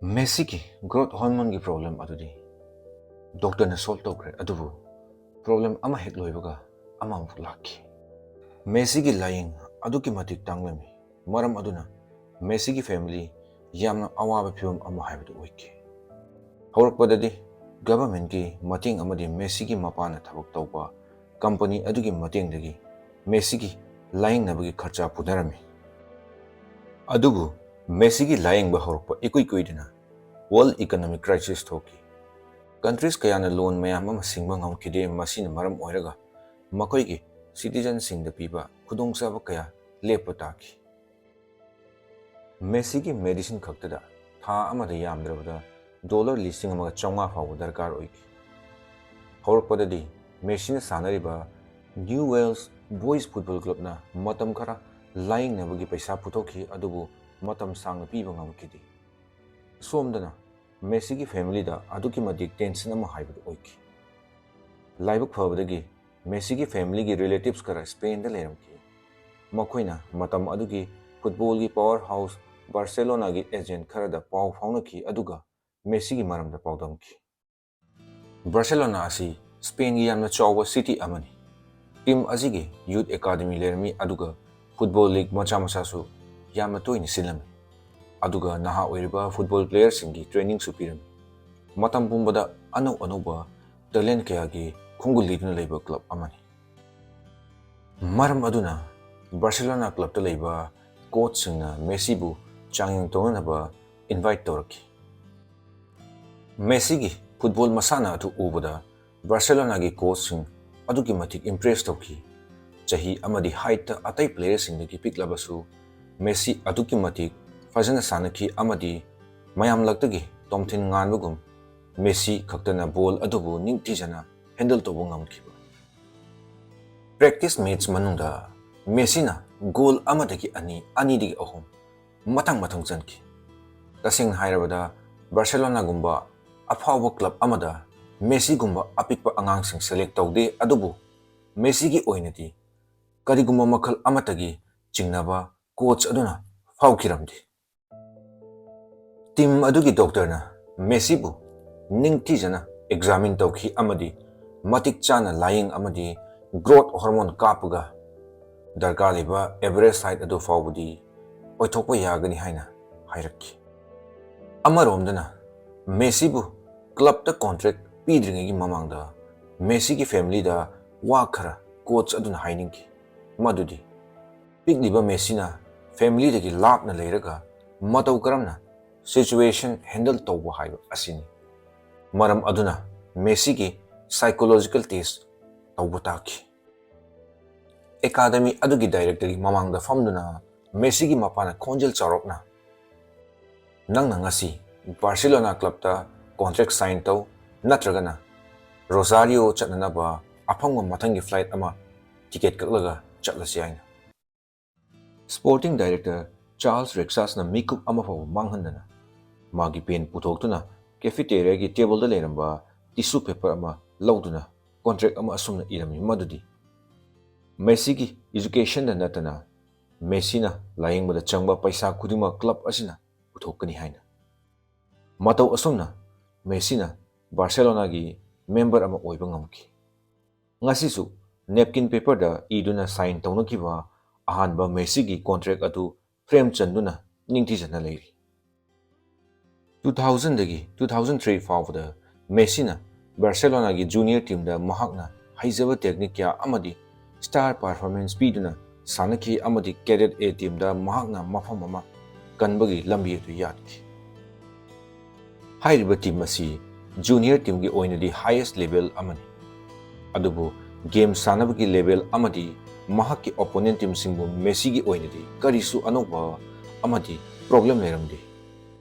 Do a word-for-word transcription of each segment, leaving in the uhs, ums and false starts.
ꯃꯦꯁꯤꯒꯤ growth hormoneꯒꯤ problem ꯑꯗꯨꯗꯤ doctorꯅ solve ꯇꯧꯈ꯭ꯔꯦ, ꯑꯗꯨꯕꯨ problem ꯑꯃ ꯍꯦꯛ ꯂꯣꯏꯕꯒ ꯑꯃꯃꯨꯛ ꯂꯥꯛꯈꯤ꯫ ꯃꯦꯁꯤꯒꯤ ꯂꯥꯏꯌꯦꯡ ꯑꯗꯨꯛꯀꯤ ꯃꯇꯤꯛ ꯇꯥꯡꯂꯝꯃꯤ, ꯃꯔꯝ ꯑꯗꯨꯅ ꯃꯦꯁꯤꯒꯤ family ꯌꯥꯝꯅ ꯑꯋꯥꯕ ꯐꯤꯕꯝ ꯑꯃ ꯍꯥꯏꯕꯗꯨ ꯑꯣꯏꯈꯤ꯫ ꯍꯧꯔꯛꯄꯗꯗꯤ governmentꯀꯤ ꯃꯇꯦꯡ ꯑꯃꯗꯤ ꯃꯦꯁꯤꯒꯤ ꯃꯄꯥꯅ ꯊꯕꯛ ꯇꯧꯕ company ꯑꯗꯨꯒꯤ ꯃꯇꯦꯡꯗꯒꯤ ꯃꯦꯁꯤꯒꯤ ꯂꯥꯌꯦꯡꯅꯕꯒꯤ ꯈꯔꯆ ꯄꯨꯅꯔꯝꯃꯤ꯫ ꯑꯗꯨꯕꯨ ꯃꯦꯁꯤꯒꯤ ꯂꯥꯌꯦꯡꯕ ꯍꯧꯔꯛꯄ ꯏꯀꯨꯏ ꯀꯨꯏꯗꯅ world economic crisis ꯊꯣꯛꯈꯤ꯫ Countries ꯀꯌꯥꯅ loan ꯃꯌꯥꯝ ꯑꯃ ꯁꯤꯡꯕ ꯉꯝꯈꯤꯗꯦ, ꯃꯁꯤꯅ ꯃꯔꯝ ꯑꯣꯏꯔꯒ ꯃꯈꯣꯏꯒꯤ citizenꯁꯤꯡꯗ ꯄꯤꯕ ꯈꯨꯗꯣꯡꯆꯥꯕ ꯀꯌꯥ ꯂꯦꯞꯄ ꯇꯥꯈꯤ꯫ ꯃꯦꯁꯤꯒꯤ medicine ꯈꯛꯇꯗ ꯊꯥ ꯑꯃꯗ ꯌꯥꯝꯗ꯭ꯔꯕꯗ dollar ꯂꯤꯁꯤꯡ ꯑꯃꯒ ꯆꯥꯝꯃꯉꯥ ꯐꯥꯎꯕ ꯗꯔꯀꯥꯔ ꯑꯣꯏꯈꯤ꯫ ꯍꯧꯔꯛꯄꯗꯗꯤ ꯃꯦꯁꯤꯅ ꯁꯥꯟꯅꯔꯤꯕ Newell's Boys Football Clubꯅ ꯃꯇꯝ ꯈꯔ ꯂꯥꯌꯦꯡꯅꯕꯒꯤ ꯄꯩꯁꯥ ꯄꯨꯊꯣꯛꯈꯤ, ꯑꯗꯨꯕꯨ ꯃꯇꯝ ꯁꯥꯡꯅ ꯄꯤꯕ ꯉꯝꯈꯤꯗꯦ꯫ ꯁꯣꯝꯗꯅ ꯃꯦꯁꯤꯒꯤ familyꯗ ꯑꯗꯨꯛꯀꯤ ꯃꯇꯤꯛ tension ꯑꯃ ꯍꯥꯏꯕꯗꯨ ꯑꯣꯏꯈꯤ꯫ ꯂꯥꯏꯕꯛ ꯐꯕꯗꯒꯤ ꯃꯦꯁꯤꯒꯤ familyꯒꯤ relatives ꯈꯔ Spainꯗ ꯂꯩꯔꯝꯈꯤ꯫ ꯃꯈꯣꯏꯅ ꯃꯇꯝ ꯑꯗꯨꯒꯤ footballꯒꯤ power house Barcelonaꯒꯤ agent ꯈꯔꯗ ꯄꯥꯎ ꯐꯥꯎꯅꯈꯤ, ꯑꯗꯨꯒ ꯃꯦꯁꯤꯒꯤ ꯃꯔꯝꯗ ꯄꯥꯎꯗꯝꯈꯤ꯫ Barcelona ꯑꯁꯤ Spainꯒꯤ ꯌꯥꯝꯅ ꯆꯥꯎꯕ city ꯑꯃꯅꯤ꯫ Team ꯑꯁꯤꯒꯤ youth academy ꯂꯩꯔꯝꯃꯤ, ꯑꯗꯨꯒ football league ꯃꯆꯥ ꯃꯆꯥꯁꯨ ꯌꯥꯝꯅ ꯇꯣꯏꯅ ꯁꯤꯜꯂꯝꯃꯤ꯫ ꯑꯗꯨꯒ ꯅꯍꯥ ꯑꯣꯏꯔꯤꯕ football playerꯁꯤꯡꯒꯤ trainingꯁꯨ ꯄꯤꯔꯝꯃꯤ꯫ ꯃꯇꯝ ꯄꯨꯝꯕꯗ ꯑꯅꯧ ꯑꯅꯧꯕ talent ꯀꯌꯥꯒꯤ ꯈꯣꯡꯒꯨꯜ ꯂꯤꯗꯨꯅ ꯂꯩꯕ club ꯑꯃꯅꯤ꯫ ꯃꯔꯝ ꯑꯗꯨꯅ Barcelona clubꯇ ꯂꯩꯕ coachꯁꯤꯡꯅ ꯃꯦꯁꯤꯕꯨ ꯆꯥꯡꯌꯦꯡ ꯇꯧꯅꯅꯕ invite ꯇꯧꯔꯛꯈꯤ꯫ ꯃꯦꯁꯤꯒꯤ football ꯃꯁꯥꯟꯅ ꯑꯗꯨ ꯎꯕꯗ Barcelonaꯒꯤ coachꯁꯤꯡ ꯑꯗꯨꯛꯀꯤ ꯃꯇꯤꯛ impress ꯇꯧꯈꯤ꯫ ꯆꯍꯤ ꯑꯃꯗꯤ heightꯇ ꯑꯇꯩ playerꯁꯤꯡꯗꯒꯤ ꯄꯤꯛꯂꯕꯁꯨ ꯃꯦꯁꯤ ꯑꯗꯨꯛꯀꯤ ꯃꯇꯤꯛ ꯐꯖꯅ ꯁꯥꯟꯅꯈꯤ, ꯑꯃꯗꯤ ꯃꯌꯥꯝꯂꯛꯇꯒꯤ ꯇꯣꯝꯊꯤꯟ ꯉꯥꯟꯕꯒꯨꯝ ꯃꯦꯁꯤ ꯈꯛꯇꯅ ball ꯑꯗꯨꯕꯨ ꯅꯤꯡꯊꯤꯖꯅ handle ꯇꯧꯕ ꯉꯝꯈꯤꯕ꯫ Practice match ꯃꯅꯨꯡꯗ ꯃꯦꯁꯤꯅ goal ꯑꯃꯗꯒꯤ ꯑꯅꯤ, ꯑꯅꯤꯗꯒꯤ ꯑꯍꯨꯝ ꯃꯊꯪ ꯃꯊꯪ ꯆꯟꯈꯤ꯫ ꯇꯁꯦꯡꯅ ꯍꯥꯏꯔꯕꯗ, Barcelonaꯒꯨꯝꯕ ꯑꯐꯥꯎꯕ club ꯑꯃꯗ ꯃꯦꯁꯤꯒꯨꯝꯕ ꯑꯄꯤꯛꯄ ꯑꯉꯥꯡꯁꯤꯡ select ꯇꯧꯗꯦ, ꯑꯗꯨꯕꯨ ꯃꯦꯁꯤꯒꯤ ꯑꯣꯏꯅꯗꯤ ꯀꯔꯤꯒꯨꯝꯕ ꯃꯈꯜ ꯑꯃꯠꯇꯒꯤ ꯆꯤꯡꯅꯕ coach ꯑꯗꯨꯅ ꯐꯥꯎꯈꯤꯔꯝꯗꯦ꯫ Team ꯑꯗꯨꯒꯤ doctorꯅ ꯃꯦꯁꯤꯕꯨ ꯅꯤꯡꯊꯤꯖꯅ examine ꯇꯧꯈꯤ ꯑꯃꯗꯤ ꯃꯇꯤꯛ ꯆꯥꯅ ꯂꯥꯌꯦꯡ ꯑꯃꯗꯤ growth hormone ꯀꯥꯞꯄꯒ ꯗꯔꯀꯥꯔ ꯂꯩꯕ average height ꯑꯗꯨ ꯐꯥꯎꯕꯗꯤ ꯑꯣꯏꯊꯣꯛꯄ ꯌꯥꯒꯅꯤ ꯍꯥꯏꯅ ꯍꯥꯏꯔꯛꯈꯤ꯫ ꯑꯃꯔꯣꯝꯗꯅ ꯃꯦꯁꯤꯕꯨ clubꯇ contract ꯄꯤꯗ꯭ꯔꯤꯉꯩꯒꯤ ꯃꯃꯥꯡꯗ ꯃꯦꯁꯤꯒꯤ familyꯗ ꯋꯥ ꯈꯔ coach ꯑꯗꯨꯅ ꯍꯥꯏꯅꯤꯡꯈꯤ꯫ ꯃꯗꯨꯗꯤ ꯄꯤꯛꯂꯤꯕ ꯃꯦꯁꯤꯅ familyꯗꯒꯤ ꯂꯥꯞꯅ ꯂꯩꯔꯒ ꯃꯇꯧ ꯀꯔꯝꯅ situation handle ꯇꯧꯕ ꯍꯥꯏꯕ ꯑꯁꯤꯅꯤ꯫ ꯃꯔꯝ ꯑꯗꯨꯅ ꯃꯦꯁꯤꯒꯤ psychological test ꯇꯧꯕ ꯇꯥꯈꯤ꯫ Academy ꯑꯗꯨꯒꯤ directorꯒꯤ ꯃꯃꯥꯡꯗ ꯐꯝꯗꯨꯅ ꯃꯦꯁꯤꯒꯤ ꯃꯄꯥꯅ ꯈꯣꯟꯖꯦꯜ ꯆꯥꯎꯔꯞꯅ, "ꯅꯪꯅ ꯉꯁꯤ Barcelona clubꯇ contract sign ꯇꯧ, ꯅꯠꯇ꯭ꯔꯒꯅ Rosario ꯆꯠꯅꯅꯕ ꯑꯐꯪꯕ ꯃꯊꯪꯒꯤ flight ꯑꯃ ticket ꯀꯛꯂꯒ ꯆꯠꯂꯁꯤ" ꯍꯥꯏꯅ꯫ Sporting director Charles Rexachꯅ ꯃꯤꯀꯨꯞ ꯑꯃ ꯐꯥꯎꯕ ꯃꯥꯡꯍꯟꯗꯅ ꯃꯥꯒꯤ pen ꯄꯨꯊꯣꯛꯇꯨꯅ cafeteriaꯒꯤ tableꯗ ꯂꯩꯔꯝꯕ tissue paper ꯑꯃ ꯂꯧꯗꯨꯅ contract ꯑꯃ ꯑꯁꯨꯝꯅ ꯏꯔꯝꯃꯤ, ꯃꯗꯨꯗꯤ ꯃꯦꯁꯤꯒꯤ educationꯗ ꯅꯠꯇꯅ ꯃꯦꯁꯤꯅ ꯂꯥꯌꯦꯡꯕꯗ ꯆꯪꯕ ꯄꯩꯁꯥ ꯈꯨꯗꯤꯡꯃꯛ club ꯑꯁꯤꯅ ꯄꯨꯊꯣꯛꯀꯅꯤ ꯍꯥꯏꯅ꯫ ꯃꯇꯧ ꯑꯁꯨꯝꯅ ꯃꯦꯁꯤꯅ Barcelonaꯒꯤ member ꯑꯃ ꯑꯣꯏꯕ ꯉꯝꯈꯤ꯫ ꯉꯁꯤꯁꯨ napkin paperꯗ ꯏꯗꯨꯅ sign ꯇꯧꯅꯈꯤꯕ ꯑꯍꯥꯟꯕ ꯃꯦꯁꯤꯒꯤ contract ꯑꯗꯨ frame ꯆꯟꯗꯨꯅ ꯅꯤꯡꯊꯤꯖꯅ ꯂꯩꯔꯤ꯫ Two thousandꯗꯒꯤ two thousand three ꯐꯥꯎꯕꯗ ꯃꯦꯁꯤꯅ Barcelonaꯒꯤ junior teamꯗ ꯃꯍꯥꯛꯅ ꯍꯩꯖꯕ technique ꯀꯌꯥ ꯑꯃꯗꯤ star performance ꯄꯤꯗꯨꯅ ꯁꯥꯟꯅꯈꯤ ꯑꯃꯗꯤ cadet A teamꯗ ꯃꯍꯥꯛꯅ ꯃꯐꯝ ꯑꯃ ꯀꯟꯕꯒꯤ ꯂꯝꯕꯤ ꯑꯗꯨ ꯌꯥꯠꯈꯤ꯫ ꯍꯥꯏꯔꯤꯕ team ꯑꯁꯤ junior teamꯒꯤ ꯑꯣꯏꯅꯗꯤ highest level ꯑꯃꯅꯤ, ꯑꯗꯨꯕꯨ game ꯁꯥꯟꯅꯕꯒꯤ level ꯑꯃꯗꯤ ꯃꯍꯥꯛꯀꯤ opponent teamꯁꯤꯡꯕꯨ ꯃꯦꯁꯤꯒꯤ ꯑꯣꯏꯅꯗꯤ ꯀꯔꯤꯁꯨ ꯑꯅꯧꯕ ꯑꯃꯗꯤ problem ꯂꯩꯔꯝꯗꯦ꯫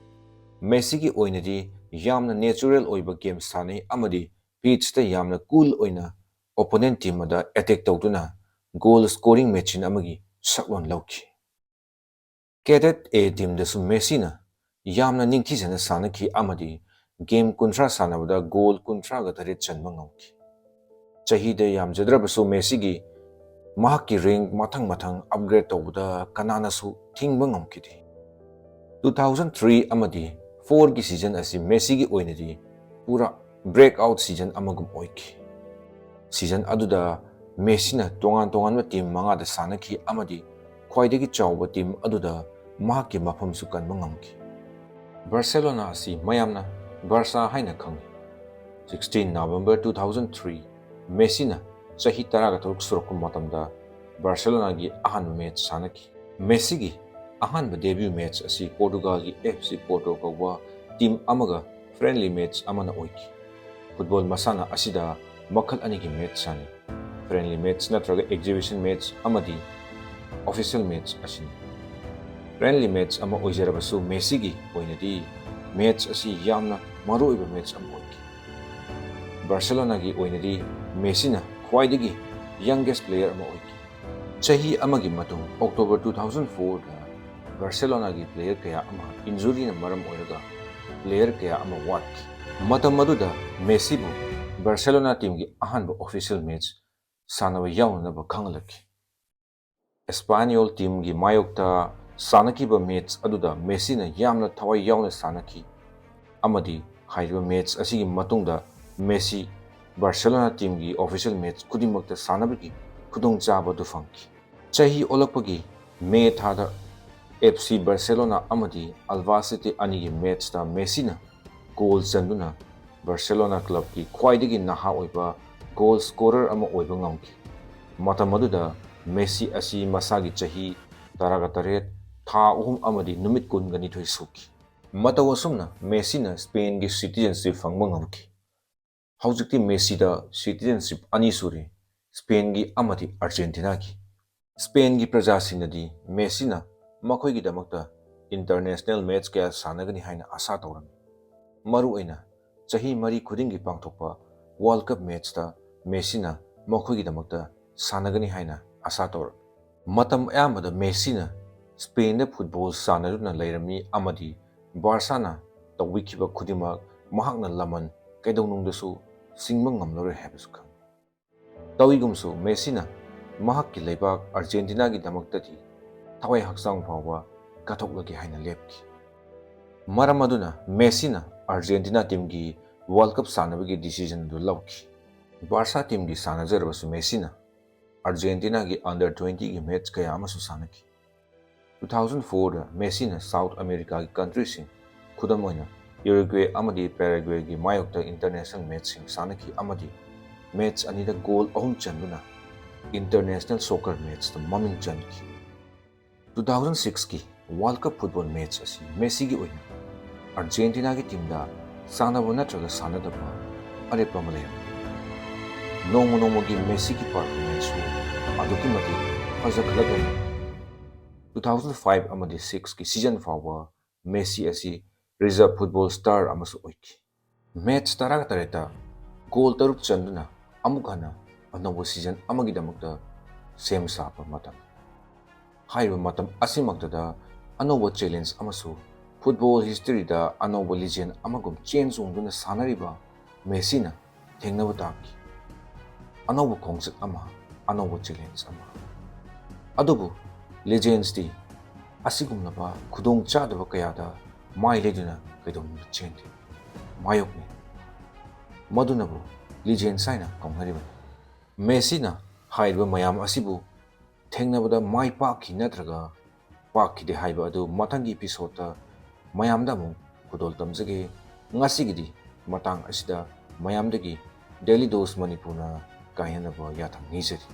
ꯃꯦꯁꯤꯒꯤ ꯑꯣꯏꯅꯗꯤ ꯌꯥꯝꯅ natural ꯑꯣꯏꯕ game ꯁꯥꯟꯅꯩ ꯑꯃꯗꯤ pitchꯇ ꯌꯥꯝꯅ cool ꯑꯣꯏꯅ opponent team ꯑꯗ attack ꯇꯧꯗꯨꯅ goal scoring machine ꯑꯃꯒꯤ ꯁꯛꯂꯣꯟ ꯂꯧꯈꯤ꯫ Cadet A teamꯗꯁꯨ ꯃꯦꯁꯤꯅ ꯌꯥꯝꯅ ꯅꯤꯡꯊꯤꯖꯅ ꯁꯥꯟꯅꯈꯤ ꯑꯃꯗꯤ game ꯀꯨꯟꯊ꯭ꯔꯥ ꯁꯥꯟꯅꯕꯗ goal ꯀꯨꯟꯊ꯭ꯔꯥꯒ ꯇꯔꯦꯠ ꯆꯟꯕ ꯉꯝꯈꯤ꯫ ꯆꯍꯤꯗ ꯌꯥꯝꯖꯗ꯭ꯔꯕꯁꯨ ꯃꯦꯁꯤꯒꯤ ꯃꯍꯥꯛꯀꯤ rank ꯃꯊꯪ ꯃꯊꯪ upgrade ꯇꯧꯕꯗ ꯀꯅꯥꯅꯁꯨ ꯊꯤꯡꯕ ꯉꯝꯈꯤꯗꯦ꯫ Two thousand three ꯑꯃꯗꯤ ꯐꯣꯔꯒꯤ ꯁꯤꯖꯟ ꯑꯁꯤ ꯃꯦꯁꯤꯒꯤ ꯑꯣꯏꯅꯗꯤ ꯄꯨꯔꯥ ꯕ꯭ꯔꯦꯛ ꯑꯥꯎꯠ ꯁꯤꯖꯟ ꯑꯃꯒꯨꯝ ꯑꯣꯏꯈꯤ꯫ ꯁꯤꯖꯟ ꯑꯗꯨꯗ ꯃꯦꯁꯤꯅ ꯇꯣꯉꯥꯟ ꯇꯣꯉꯥꯟꯕ ꯇꯤꯝ ꯃꯉꯥꯗ ꯁꯥꯟꯅꯈꯤ ꯑꯃꯗꯤ ꯈ꯭ꯋꯥꯏꯗꯒꯤ ꯆꯥꯎꯕ ꯇꯤꯝ ꯑꯗꯨꯗ ꯃꯍꯥꯛꯀꯤ ꯃꯐꯝꯁꯨ ꯀꯟꯕ ꯉꯝꯈꯤ꯫ ꯕꯥꯔꯁꯦꯂꯣꯅꯥ ꯑꯁꯤ ꯃꯌꯥꯝꯅ ꯕꯥꯔꯁꯥ ꯍꯥꯏꯅ ꯈꯪꯏ꯫ Sixteen November two thousand three, ꯃꯦꯁꯤꯅ ꯆꯍꯤ ꯇꯔꯥꯒ ꯇꯔꯨꯛ ꯁꯨꯔꯛꯄ ꯃꯇꯝꯗ ꯕꯥꯔꯁꯦꯂꯣꯅꯥꯒꯤ ꯑꯍꯥꯟꯕ ꯃꯦꯆ ꯁꯥꯟꯅꯈꯤ꯫ ꯃꯦꯁꯤꯒꯤ ꯑꯍꯥꯟꯕ ꯗꯦꯕ꯭ꯌꯨ ꯃꯦꯆ ꯑꯁꯤ ꯄꯣꯔꯇꯨꯒꯥꯜꯒꯤ ꯑꯦꯐ ꯁꯤ ꯄꯣꯔꯇꯣ ꯀꯧꯕ ꯇꯤꯝ ꯑꯃꯒ ꯐ꯭ꯔꯦꯟꯂꯤ ꯃꯦꯆ ꯑꯃꯅ ꯑꯣꯏꯈꯤ꯫ ꯐꯨꯠꯕꯣꯜ ꯃꯁꯥꯟꯅ ꯑꯁꯤꯗ ꯃꯈꯜ ꯑꯅꯤꯒꯤ ꯃꯦꯆ ꯁꯥꯟꯅꯩ, ꯐ꯭ꯔꯦꯟꯂꯤ ꯃꯦꯆ ꯅꯠꯇ꯭ꯔꯒ ꯑꯦꯛꯖꯤꯕꯤꯁꯟ ꯃꯦꯆ ꯑꯃꯗꯤ ꯑꯣꯐꯤꯁꯤꯌꯦꯜ ꯃꯦꯆ ꯑꯁꯤꯅꯤ꯫ ꯐ꯭ꯔꯦꯟꯂꯤ ꯃꯦꯆ ꯑꯃ ꯑꯣꯏꯖꯔꯕꯁꯨ ꯃꯦꯁꯤꯒꯤ ꯑꯣꯏꯅꯗꯤ ꯃꯦꯆ ꯑꯁꯤ ꯌꯥꯝꯅ ꯃꯔꯨꯑꯣꯏꯕ ꯃꯦꯆ ꯑꯃ ꯑꯣꯏꯈꯤ꯫ ꯕꯥꯔꯁꯦꯂꯣꯅꯥꯒꯤ ꯑꯣꯏꯅꯗꯤ ꯃꯦꯁꯤꯅ ꯈ꯭ꯋꯥꯏꯗꯒꯤ ꯌꯪꯒꯦꯁ ꯄ꯭ꯂꯦꯌꯔ ꯑꯃ ꯑꯣꯏꯈꯤ꯫ ꯆꯍꯤ ꯑꯃꯒꯤ ꯃꯇꯨꯡ ꯑꯣꯛꯇꯣꯕꯔ ꯇꯨ ꯊꯥꯎꯖꯟ ꯐꯣꯔꯗ ꯕꯥꯔꯁꯦꯂꯣꯅꯥꯒꯤ ꯄ꯭ꯂꯦꯌꯔ ꯀꯌꯥ ꯑꯃ ꯏꯟꯖꯨꯔꯤꯅ ꯃꯔꯝ ꯑꯣꯏꯔꯒ ꯄ꯭ꯂꯦꯌꯔ ꯀꯌꯥ ꯑꯃ ꯋꯥꯠꯈꯤ꯫ ꯃꯇꯝ ꯑꯗꯨꯗ ꯃꯦꯁꯤꯕꯨ ꯕꯥꯔꯁꯦꯂꯣꯅꯥ ꯇꯤꯝꯒꯤ ꯑꯍꯥꯟꯕ ꯑꯣꯐꯤꯁꯤꯌꯦꯜ ꯃꯦꯆ ꯁꯥꯟꯅꯕ ꯌꯥꯎꯅꯅꯕ ꯈꯪꯍꯜꯂꯛꯈꯤ꯫ ꯑꯦꯁꯄꯥꯅꯤꯌꯣꯜ ꯇꯤꯝꯒꯤ ꯃꯥꯌꯣꯛꯇ ꯁꯥꯟꯅꯈꯤꯕ ꯃꯦꯆ ꯑꯗꯨꯗ ꯃꯦꯁꯤꯅ ꯌꯥꯝꯅ ꯊꯋꯥꯏ ꯌꯥꯎꯅ ꯁꯥꯟꯅꯈꯤ ꯑꯃꯗꯤ ꯍꯥꯏꯔꯤꯕ ꯃꯦꯆ ꯑꯁꯤꯒꯤ ꯃꯇꯨꯡꯗ ꯃꯦꯁꯤ ꯕꯥꯔꯁꯦꯂꯣꯅꯥ ꯇꯤꯝꯒꯤ ꯑꯣꯐꯤꯁꯤꯌꯦꯜ ꯃꯦꯆ ꯈꯨꯗꯤꯡꯃꯛꯇ ꯁꯥꯟꯅꯕꯒꯤ ꯈꯨꯗꯣꯡꯆꯥꯕ ꯑꯗꯨ ꯐꯪꯈꯤ꯫ ꯆꯍꯤ ꯑꯣꯜꯂꯛꯄꯒꯤ ꯃꯦ ꯊꯥꯗ ꯑꯦꯐ ꯁꯤ ꯕꯥꯔꯁꯦꯂꯣꯅꯥ ꯑꯃꯗꯤ ꯑꯜꯕꯥꯁꯤꯇꯤ ꯑꯅꯤꯒꯤ ꯃꯦꯆꯇ ꯃꯦꯁꯤꯅ ꯒꯣꯜ ꯆꯟꯗꯨꯅ ꯕꯥꯔꯁꯦꯂꯣꯅꯥ ꯀ꯭ꯂꯕꯀꯤ ꯈ꯭ꯋꯥꯏꯗꯒꯤ ꯅꯍꯥ ꯑꯣꯏꯕ ꯒꯣꯜ ꯁ꯭ꯀꯣꯔꯔ ꯑꯃ ꯑꯣꯏꯕ ꯉꯝꯈꯤ꯫ ꯃꯇꯝ ꯑꯗꯨꯗ ꯃꯦꯁꯤ ꯑꯁꯤ ꯃꯁꯥꯒꯤ ꯆꯍꯤ ꯇꯔꯥꯒ ꯇꯔꯦꯠ, ꯊꯥ ꯑꯍꯨꯝ ꯑꯃꯗꯤ ꯅꯨꯃꯤꯠ ꯀꯨꯟꯒ ꯅꯤꯊꯣꯏ ꯁꯨꯈꯤ꯫ ꯃꯇꯧ ꯑꯁꯨꯝꯅ ꯃꯦꯁꯤꯅ ꯁ꯭ꯄꯦꯟꯒꯤ ꯁꯤꯇꯤꯖꯦꯟꯁꯤꯞ ꯐꯪꯕ ꯉꯝꯈꯤ꯫ ꯍꯧꯖꯤꯛꯇꯤ ꯃꯦꯁꯤꯗ ꯁꯤꯇꯤꯖꯦꯟꯁꯤꯞ ꯑꯅꯤ ꯁꯨꯔꯦ, ꯁ꯭ꯄꯦꯟꯒꯤ ꯑꯃꯗꯤ ꯑꯥꯔꯖꯦꯟꯇꯤꯅꯥꯒꯤ꯫ ꯁ꯭ꯄꯦꯟꯒꯤ ꯄ꯭ꯔꯖꯥꯁꯤꯡꯅꯗꯤ ꯃꯦꯁꯤꯅ ꯃꯈꯣꯏꯒꯤꯗꯃꯛꯇ ꯏꯟꯇꯔꯅꯦꯁꯅꯦꯜ ꯃꯦꯆ ꯀꯌꯥ ꯁꯥꯟꯅꯒꯅꯤ ꯍꯥꯏꯅ ꯑꯥꯁꯥ ꯇꯧꯔꯝꯃꯤ꯫ ꯃꯔꯨꯑꯣꯏꯅ ꯆꯍꯤ ꯃꯔꯤ ꯈꯨꯗꯤꯡꯒꯤ ꯄꯥꯡꯊꯣꯛꯄ ꯋꯥꯔꯜꯗ ꯀꯞ ꯃꯦꯆꯇ ꯃꯦꯁꯤꯅ ꯃꯈꯣꯏꯒꯤꯗꯃꯛꯇ ꯁꯥꯟꯅꯒꯅꯤ ꯍꯥꯏꯅ ꯑꯥꯁꯥ ꯇꯧꯔꯝꯃꯤ꯫ ꯃꯇꯝ ꯑꯌꯥꯝꯕꯗ ꯃꯦꯁꯤꯅ ꯁ꯭ꯄꯦꯟꯗ ꯐꯨꯠꯕꯣꯜ ꯁꯥꯟꯅꯗꯨꯅ ꯂꯩꯔꯝꯃꯤ ꯑꯃꯗꯤ ꯕꯥꯔꯁꯥꯅ ꯇꯧꯕꯤꯈꯤꯕ ꯈꯨꯗꯤꯡꯃꯛ ꯃꯍꯥꯛꯅ ꯂꯃꯟ ꯀꯩꯗꯧꯅꯨꯡꯗꯁꯨ ꯁꯤꯡꯕ ꯉꯝꯂꯔꯣꯏ ꯍꯥꯏꯕꯁꯨ ꯈꯪꯏ꯫ ꯇꯧꯏꯒꯨꯝꯁꯨ ꯃꯦꯁꯤꯅ ꯃꯍꯥꯛꯀꯤ ꯂꯩꯕꯥꯛ ꯑꯥꯔꯖꯦꯟꯇꯤꯅꯥꯒꯤꯗꯃꯛꯇꯗꯤ ꯊꯋꯥꯏ ꯍꯛꯆꯥꯡ ꯐꯥꯎꯕ ꯀꯠꯊꯣꯛꯂꯒꯦ ꯍꯥꯏꯅ ꯂꯦꯞꯈꯤ꯫ ꯃꯔꯝ ꯑꯗꯨꯅ ꯃꯦꯁꯤꯅ ꯑꯥꯔꯖꯦꯟꯇꯤꯅꯥ ꯇꯤꯝꯒꯤ ꯋꯥꯔꯜ ꯀꯞ ꯁꯥꯟꯅꯕꯒꯤ ꯗꯤꯁꯤꯖꯟ ꯑꯗꯨ ꯂꯧꯈꯤ꯫ ꯕꯥꯔꯁꯥ ꯇꯤꯝꯒꯤ ꯁꯥꯟꯅꯖꯔꯕꯁꯨ ꯃꯦꯁꯤꯅ ꯑꯥꯔꯖꯦꯟꯇꯤꯅꯥꯒꯤ ꯑꯟꯗꯔ ꯇ꯭ꯋꯦꯟꯇꯤꯒꯤ ꯃꯦꯠꯆ ꯀꯌꯥ ꯑꯃꯁꯨ ꯁꯥꯟꯅꯈꯤ꯫ ꯇꯨ ꯊꯥꯎꯖꯟ ꯐꯣꯔꯗ ꯃꯦꯁꯤꯅ ꯁꯥꯎꯠ ꯑꯃꯦꯔꯤꯀꯥꯒꯤ ꯀꯟꯇ꯭ꯔꯤꯁꯤꯡ, ꯈꯨꯗꯝ ꯑꯣꯏꯅ ꯌꯨꯔꯨꯒ꯭ꯋꯦ ꯑꯃꯗꯤ ꯄꯦꯔꯥꯒ꯭ꯋꯦꯒꯤ ꯃꯥꯌꯣꯛꯇ ꯏꯟꯇꯔꯅꯦꯁꯅꯦꯜ ꯃꯦꯠꯆꯁꯤꯡ ꯁꯥꯟꯅꯈꯤ ꯑꯃꯗꯤ ꯃꯦꯠꯆ ꯑꯅꯤꯗ ꯒꯣꯜ ꯑꯍꯨꯝ ꯆꯟꯗꯨꯅ ꯏꯟꯇꯔꯅꯦꯁꯅꯦꯜ ꯁꯣꯀꯔ ꯃꯦꯠꯆꯇ ꯃꯃꯤꯡ ꯆꯟꯈꯤ꯫ ꯇꯨ ꯊꯥꯎꯖꯟ ꯁꯤꯛꯁꯀꯤ ꯋꯥꯔꯜ ꯀꯞ ꯐꯨꯠꯕꯣꯜ ꯃꯦꯠꯆ ꯑꯁꯤ ꯃꯦꯁꯤꯒꯤ ꯑꯣꯏꯅ ꯑꯥꯔꯖꯦꯟꯇꯤꯅꯥꯒꯤ ꯇꯤꯝꯗ ꯁꯥꯟꯅꯕ ꯅꯠꯇ꯭ꯔꯒ ꯁꯥꯟꯅꯗꯕ ꯑꯔꯦꯞꯄ ꯑꯃ ꯂꯩꯔꯝꯗꯦ꯫ ꯅꯣꯡꯃ ꯅꯣꯡꯃꯒꯤ ꯃꯦꯁꯤꯒꯤ ꯄꯔꯐꯣꯔꯃꯦꯟꯁꯁꯨ ꯑꯗꯨꯛꯀꯤ ꯃꯇꯤꯛ ꯐꯖꯈꯠꯂꯛꯀꯅꯤ꯫ ꯇꯨ ꯊꯥꯎꯖꯟ ꯐꯥꯏꯚ ꯑꯃꯗꯤ ꯁꯤꯛꯁꯀꯤ ꯁꯤꯖꯟ ꯐꯥꯎꯕ ꯃꯦꯁꯤ ꯑꯁꯤ ꯔꯤꯖꯔꯚ ꯐꯨꯠꯕꯣꯜ ꯁ꯭ꯇꯥꯔ ꯑꯃꯁꯨ ꯑꯣꯏꯈꯤ꯫ ꯃꯦꯠꯆ ꯇꯔꯥꯇꯔꯦꯠꯇ ꯒꯣꯜ ꯇꯔꯨꯛ ꯆꯟꯗꯨꯅ ꯑꯃꯨꯛ ꯍꯟꯅ ꯑꯅꯧꯕ ꯁꯤꯖꯟ ꯑꯃꯒꯤꯗꯃꯛꯇ ꯁꯦꯝ ꯁꯥꯕ ꯃꯇꯝ꯫ ꯍꯥꯏꯔꯤꯕ ꯃꯇꯝ ꯑꯁꯤꯃꯛꯇꯗ ꯑꯅꯧꯕ ꯆꯦꯂꯦꯟꯖ ꯑꯃꯁꯨ ꯐꯨꯠꯕꯣꯜ ꯍꯤꯁꯇꯔꯤꯗ ꯑꯅꯧꯕ ꯂꯤꯖꯦꯟ ꯑꯃꯒꯨꯝ ꯆꯦꯟ ꯆꯣꯡꯗꯨꯅ ꯁꯥꯟꯅꯔꯤꯕ ꯃꯦꯁꯤꯅ ꯊꯦꯡꯅꯕ ꯇꯥꯈꯤ꯫ ꯑꯅꯧꯕ ꯈꯣꯡꯆꯠ ꯑꯃ, ꯑꯅꯧꯕ ꯆꯦꯂꯦꯟꯖ ꯑꯃ꯫ ꯑꯗꯨꯕꯨ ꯂꯤꯖꯦꯟꯁꯇꯤ ꯑꯁꯤꯒꯨꯝꯂꯕ ꯈꯨꯗꯣꯡ ꯆꯥꯗꯕ ꯀꯌꯥꯗ ꯃꯥꯏ ꯂꯩꯗꯨꯅ ꯀꯩꯗꯧꯅꯨꯡꯗ ꯆꯦꯟꯗꯦ, ꯃꯥꯌꯣꯛꯅꯩ꯫ ꯃꯗꯨꯅꯕꯨ ꯂꯤꯖꯦꯟꯁ ꯍꯥꯏꯅ ꯀꯧꯅꯔꯤꯕꯅꯤ꯫ ꯃꯦꯁꯤꯅ ꯍꯥꯏꯔꯤꯕ ꯃꯌꯥꯝ ꯑꯁꯤꯕꯨ ꯊꯦꯡꯅꯕꯗ ꯃꯥꯏ ꯄꯥꯛꯈꯤ ꯅꯠꯇ꯭ꯔꯒ ꯄꯥꯛꯈꯤꯗꯦ ꯍꯥꯏꯕ ꯑꯗꯨ ꯃꯊꯪꯒꯤ ꯏꯄꯤꯁꯣꯗꯇ ꯃꯌꯥꯝꯗ ꯑꯃꯨꯛ ꯈꯨꯗꯣꯜ ꯇꯝꯖꯒꯦ꯫ ꯉꯁꯤꯒꯤꯗꯤ ꯃꯇꯥꯡ ꯑꯁꯤꯗ ꯃꯌꯥꯝꯗꯒꯤ ꯗꯦꯂꯤ ꯗꯣꯁ ꯃꯅꯤꯄꯨꯔꯅ ꯀꯥꯏꯅꯅꯕ ꯌꯥꯊꯪ ꯅꯤꯖꯔꯤ꯫